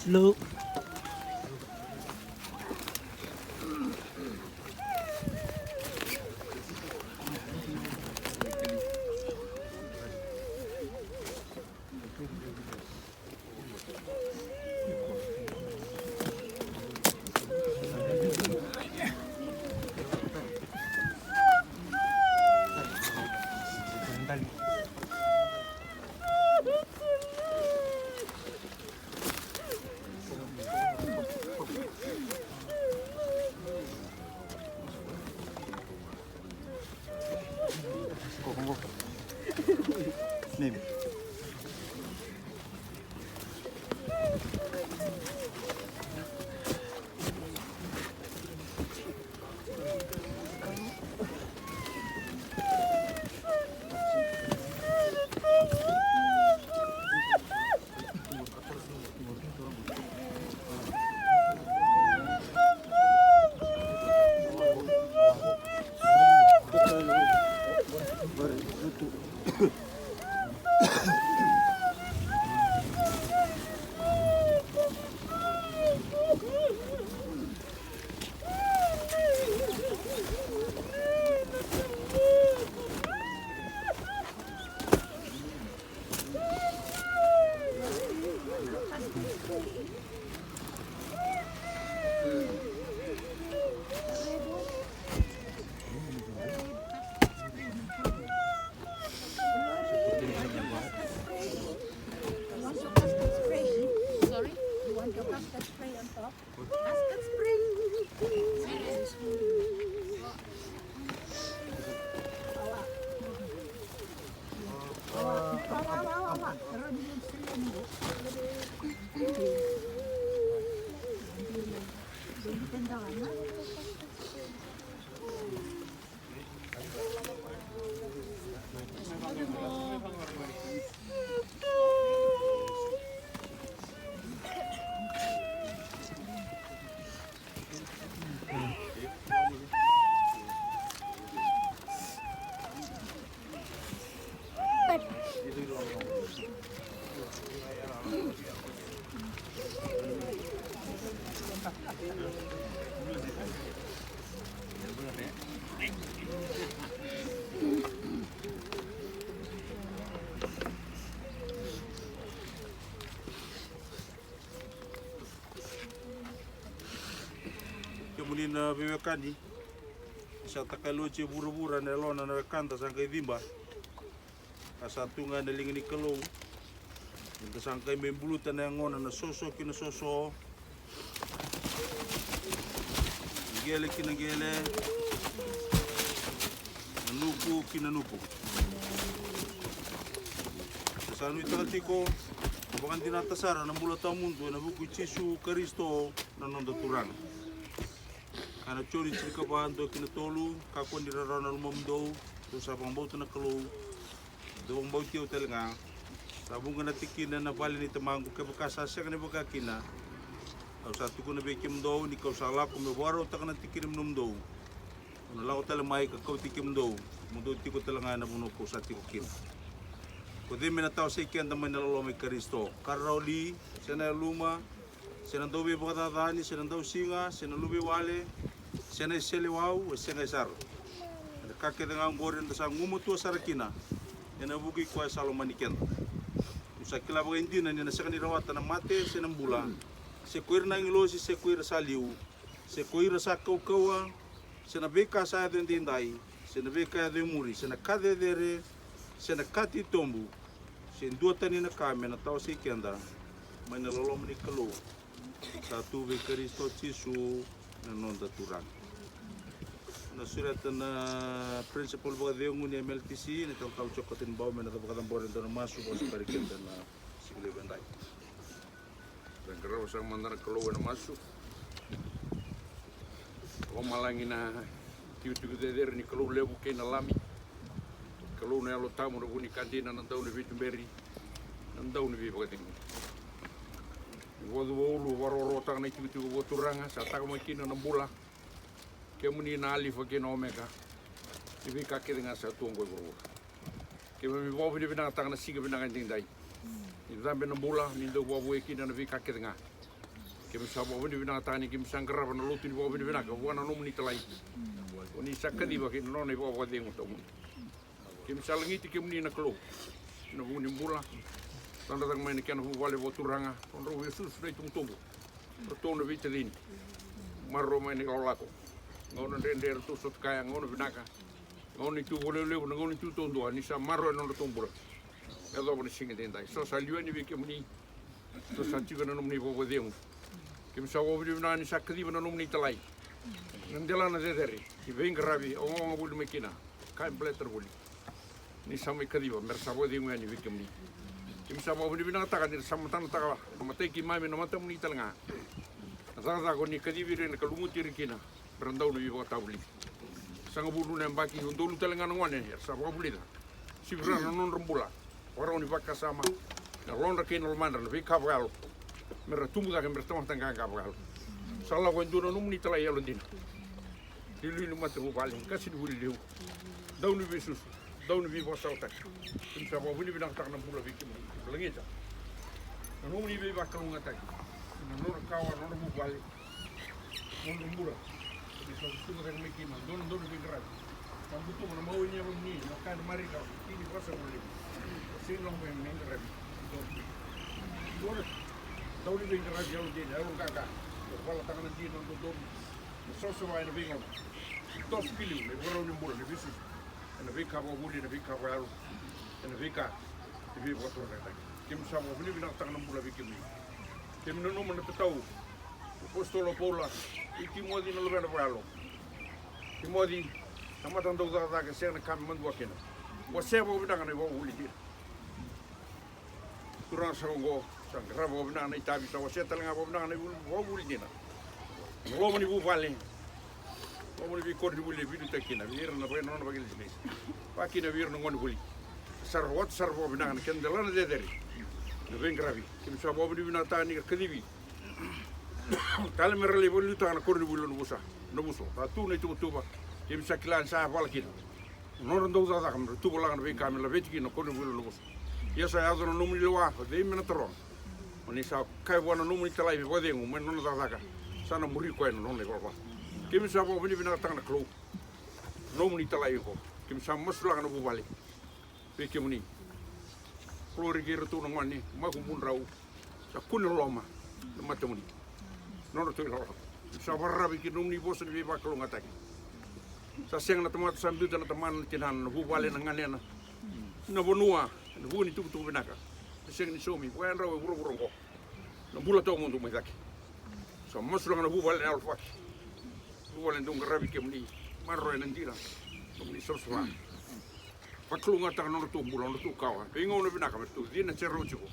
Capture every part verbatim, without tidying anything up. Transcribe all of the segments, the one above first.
Hello. Kemuni na veiwekani, sa takaloti e vuravura na yalona na wekada sa qai ciba. Ka sa tu ga ena liga ni Kalou. Eda sa qai mai buluta na yagona na soso ki na soso, qele ki na qele, na nuku ki na nuku. Eda sa nuitaka tiko na vakadinata sara na bula tawamudu ena vuku i Jisu Karisito na noda Turaga. Ka na Joni tinikava, dua ki na tolu: Kakua ni rarawa na lomamudou, dou sa vakabauta na Kalou, dou vakabauti au tale ga. Sa vuqa na tikina ena vale ni Tamaqu; kevaka sa sega ni vaka kina, au sa tukuna vei kemudou ni kau sa lako meu vakarautaka na tikina me nomudou. Au na lako tale mai ka kauti kemudou, mo dou tiko tale ga ena vanua kau sa tiko kina. Ko cei me na tawasei keda mai na loloma i Karisito? Ka rarawa li, se na yaluma, se na dauveivakaracani, se na dausiga, se na luveiwale, se na iseleiwau? E sega, e sara. Ena ka kece ga oqori eda sa gumatua sara kina ena vuku i koya sa lomani keda. Niu sa kila vakaidina ni na sega ni rawata na mate se na bula, se ko ira na agilosi, se ko ira sa liu, se ko ira sa kaukauwa, se na veika sa yaco edaidai, se na veika yaco e muri, se na ka cecere, se na ka titobu, se dua tani na ka me na tawasei keda mai na loloma ni Kalou sa tu vei Karisito Jisu na noda Turaga. Na sureta na principal vakacegu ni M L T C, na talatala Joe Katanibau, me na vakacabora e dua na masu vakasakari keda na siga levu edai. Da qarava saka mada na Kalou ena masu. Lomalagi na tikotiko cecere ni Kalou levu kei na Lami. Kalou na Yalo Tabu, na vu ni ka dina, na dau ni veituberi, na dau ni veivakacegui. Ni vakacuva ulu, vakarokorokotaka na itikotiko vakaturaga, sa taka mai kina na bula. Kemuni na Alifa kei na Omeka, ni veika kece ga sa tu oqo e vuravura. Keimami vakavinavinakataka na siga vinaka edaidai. Ni cabe na bula, ni dau vakavoui kina na veika kece ga. Keimami sa vakavinavinakataka ni keimami sa qarava na lotu ni vakavinavinaka vua na nomuni talai. O ni sa kaciva kei na nona ivakavakacegu tawamudu. Keimami sa lagiti kemuni na Kalou ena vuku ni bula. Tadrataka mai na kena vuvale vakaturaga, o drau veisusu na itubutubu, o ratou na veitacini. Maroroya mai na ilakolako, gauna dredre eratou sota kaya, gauna vinaka, gauna ni tu vakalevulevu, na gauna ni tu taudua, ni sa maroroya na nodratou bula. Yacova na siga edaidai, so sa liwa yani vei kemuni. Sa tiko na nomuni vakavakacegu. Keimami sa vakavinavinaka ni sa kaciva na nomuni talai. Na delana cecere ni veiqaravi, ogaoga voli mai kina, ka e baleta na vuli. Ni sa mai kaciva me ra sa vakacegu yani vei kemuni. Keimami sa vakavinavinakataka ni ra sa matanataka na matai keimami na matamuni tale ga. Na cakacaka o ni kacivi ira kina ka lumuti ira kina. Me ra dau na veivakatavulici. Sagavulu na yabaki, udolu tale ga na gone era sa vakavulica. Sivira na nodra bula, vakarau ni vakasama, na yalodra kei na lomadra, na veika vakayalo. Me ra tubu cake me ra tamata qaqa vakayalo. Sa lako e dua na nomuni talai yalodina. Liuliu ni matavuvale, qase ni vuli levu. Dau ni veisusu, dau ni veivakasalataki. Keimami sa vakavinavinakataka na bula vei kemuni. Lagita na nomuni veivakalougatataki. Na nodra kawa, na nodra vuvale. Nodra bula. Ni sa susuga cake mai kina dua na dau ni veiqaravi. Sa butuka na mawe ni yalomuni, na ka ena marika, tini, vasagavulu. Sa sega ni lako mai na iqaravi. Dua na dau ni veiqaravi yalodina, yaloqaqa. Valataka na dina, na dodonu. Na savasava ena veigauna. Toso ki liu na ivakarau ni bula, na veisusu. Ena veika vakavuli, ena veika vakayalo. Ena veika ni veivakaturagataki. Keimami sa vakavinavinakataka na bula vei kemuni. Keimami nanuma na tatau Apositolo o Paula i Timoci na luvena vakayalo. Timoci, tamata dau cakacaka e sega na ka me madua kina. Wasea vakavinaka na ivakavuvuli dina. Turaga sa oqo, sa qarava vakavinaka na itavi, sa wasea tale ga vakavinaka na ivakavuvuli dina. Na loma ni vuvale, loma ni veikoronivuli e veiliutaki kina vei ira na nona vakailesilesi, vakakina vei ira na gonevuli. Sa rawata sara vakavinaka na kena delana cecere na veiqaravi. Keimami sa vakavinavinakataka ni ra kacivi tale me ra lai vakaliutaka na koronivuli o Navuso. Navuso, sa tu na ituvatuva, keimami sa kila ni sa yavala kina na nodra dau cakacaka me ra tuvalaka na veika me laveti kina na koronivuli o Navuso. Ia sa yaco na nomuni lewa, o cei me na taroga? O ni sa kaya vua na nomuni italai me vakacegu mai na nona cakacaka, sa na muri koya na nona ivalavala. Keimami sa vakavinavinakataka na Kalou na nomuni italai oqo. Keimami sa masulaka na vuvale vei kemuni. Kalou, ira kei iratou na gone, makubudrau, sa kune loma na matamuni, nodratou ilawalawa. Sa vakararavi ki na nomuni vosa ni veivakalougatataki. Sa sega na tamata sa biuta na tamana, na tinana, na vuvale, na ganena, na vanua ena vuku ni tukutuku vinaka. E sega ni saumi, vakayadrau e vuravura oqo na bula tawamudu mai cake. Sa masulaka na vuvale na yalofaki, vuvale dau qaravi kemuni, maroroya na dina, nomuni savasava. Vakalougatataka na nodratou bula, nodratou kawa, veigauna vinaka me ratou cina se rawa tiko.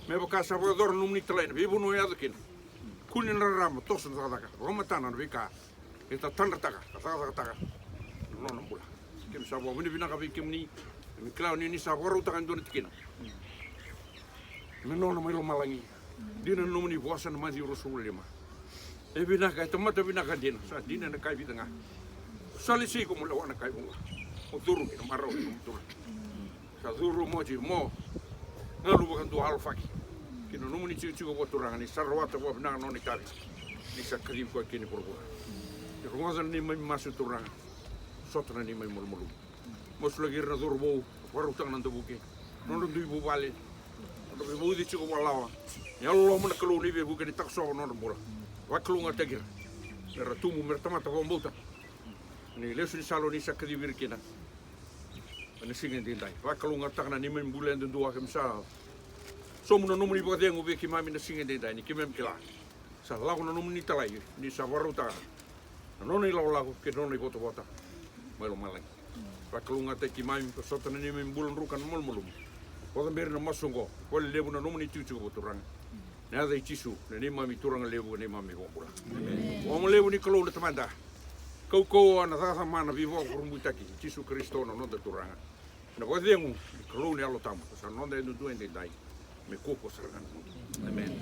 Me vaka sa vakayacora na nomuni italai ena veivanua e yaco kina. Kune na rarama, toso na cakacaka, vakamatana na veika e tatadrataka ka cakacakataka na nona bula. Keimami sa vakavinavinaka vei kemuni. Keimami kila ni ni sa vakarautaka e dua na tikina me nona mai lomalagi. Dina na nomuni vosa na Maciu ruasagavulu ka lima. E vinaka, e tamata vinaka dina, sa dina na ka e vica ga. Sa lesi iko mo lewa na ka e vuqa, mo curu ki na marau ni nomu Turaga. Sa curu mo oti mo galu vakadua, alofaki ki na nomuni tikotiko vakaturaga, ni sa rawata vakavinaka na nona itavi, ni sa kacivi koya ki na vuravura. Ni rogoca na neimami masu, Turaga. Sota na neimami malumalumu. Masulaki ira na cauravou, vakarautaka na davuke, nodra dui vuvale, nodra veivauci tiko vakalawa. Ni yalololoma na Kalou ni veivuke, ni takosova na nodra bula. Vakalougatataki ira me ra tubu me ra tamata vakabauta ni lesu ni sala o ni sa kacivi ira kina ena siga edaidai. Vakalougatataka na neimami bula yadudua. Keimami sa sauma na nomuni vakacegu vei keimami na siga edaidai, ni keimami kila sa lako na nomuni italai, ni sa vakarautaka na nona ilakolako kei na nona ivotavota mai lomalagi. Vakalougatataki keimami, ka sota na neimami bula druka na malumalumu. Oca bera na masu oqo, vakalevu na nomuni tikotiko vakaturaga. Na yaca i Jisu, na neimami Turaga levu, na neimami iVakabula. Emeni. Vakalevu ni Kalou na Tamada, kaukauwa na cakacaka, na veivakurabuitaki, Jisu Karisito na noda Turaga. Na vakacegu ni Kalou na Yalo Tabu, sa noda yadudua edaidai, me kaukaua sara ga na mudu. Emeni.